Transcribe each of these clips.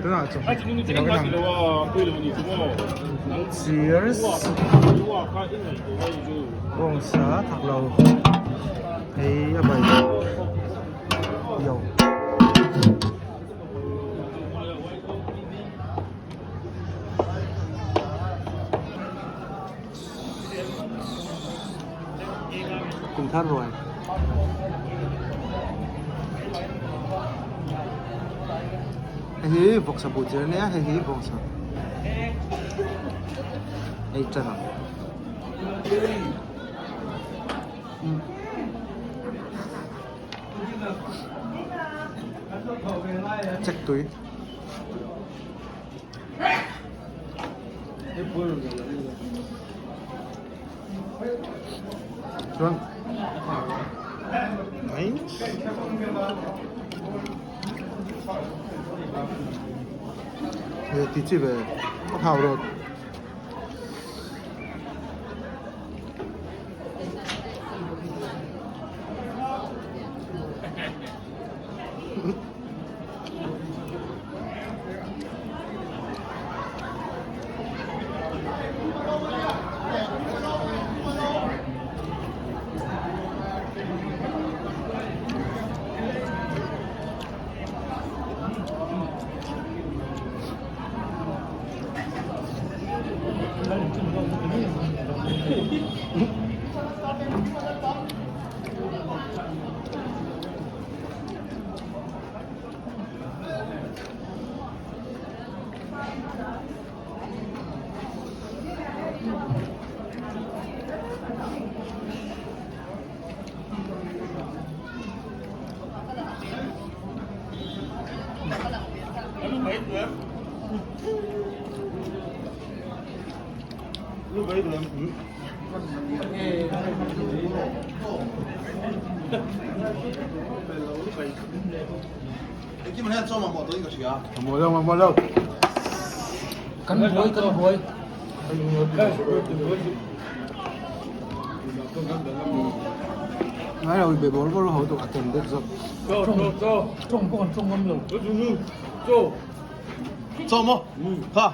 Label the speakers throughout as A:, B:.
A: Tunah chawhmeh i lo en ang. Cheers. Bawngsa thak lo hei a bai yo. Kum thar ruai. Hei hi vawksa buh chi a nia hei hi bawngsa ei tan ang. Check tui. Chuan nice. Hei ti chi ve a thau rawt. Mamawh lo.
B: Kan buai kan buai.
A: Ngai lo be bawr bawr ho tu a tem deuh zawk.
B: Tawng pawh kan tawng ngam lo.
C: Chaw maw? Kha.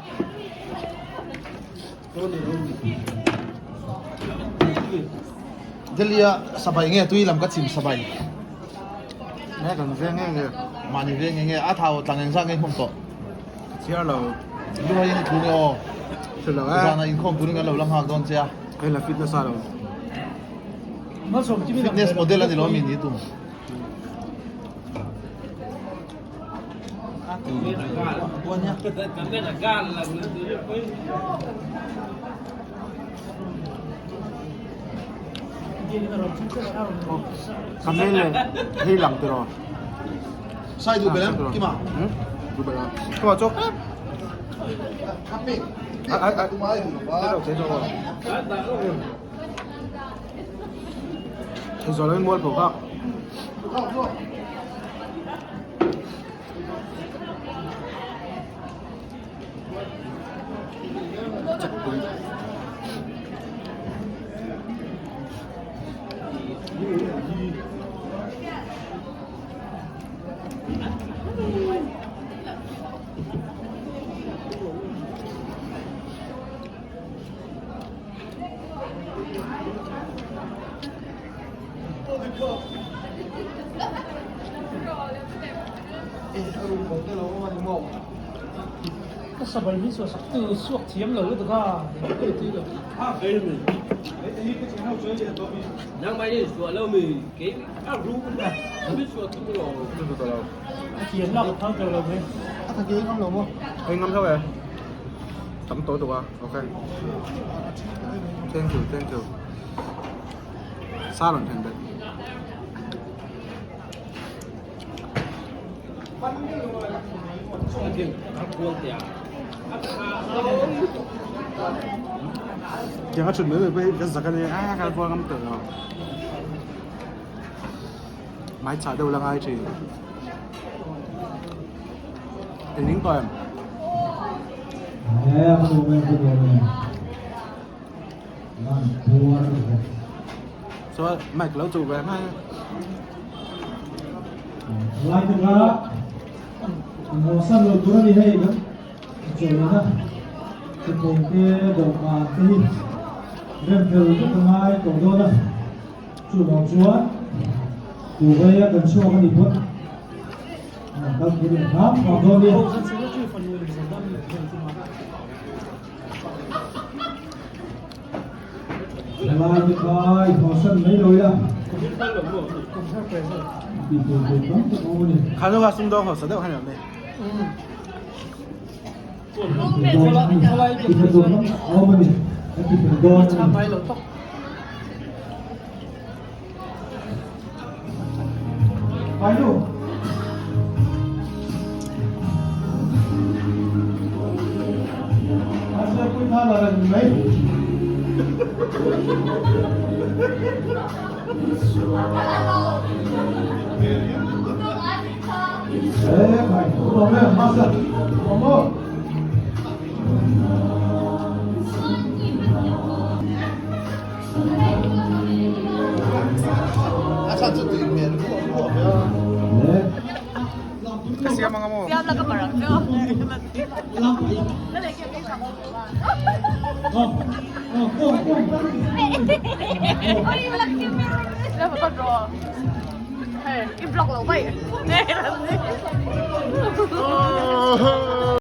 C: Delhi a sabai nge tui lam ka chim sabai.
A: Nge kan veng nge nge.
C: Mahni veng nge nge a thau tlang eng zat nge hmawm tawh.
A: Chhiar lo.
C: Duh aiin i thu nge aw.
A: Hre lo e.
C: Zana inkhawm turin kan lo la nghak dawn che a.
A: Hei la fitness a lo.
C: Fitness model a ni lo mi ni tum.
A: Kamel leh hei lang tiraw.
C: Sai duh belh em Kima?
A: Duh belh a. Kima chawk em. Ai ai. Hei zawh loin mual pho kha. Chakpui.
B: Ka sabai hi suah sak tu suak thiam lo lutuk a thiam lak thang tawh lo mai.
A: Hei ngam hlauh e. Tam tawh tuk a. Ok. Thank you, thank you. Sa rawn then belh. Tiang a thut mai mai pawh hi ka zak a nia a kal kual ngam tawh lo. Hmai chah deuh la ngai thin. Engin tawh em? Chuan mic lo chuh ve mai.
D: Lai te kha inhaw-san lo tur a ni hei kan chawlhna thuthleng te dawhkan te hi rem fel vek a ngai tawh dawn a, chuvang chuan Dubai a kan chhuak a ni phawt kal tur in hram hram dawn nia. Lai te kha i haw-san mai lo ila. Tih tur tur tam tak a awm a ni.
A: Kha nu kha sumdawng hausa deuh kha ni awm e.
D: Ti fel dawn a awm a ni. A ti fel dawn a ni. Painu. Asa pui tha la ran mai. Ê, mày, không em, masa, không
C: A chhan chu tui hmel ruah ruah ve a.
A: Ka siam anga maw?
E: Siam la ka parang chu. I block lo mai.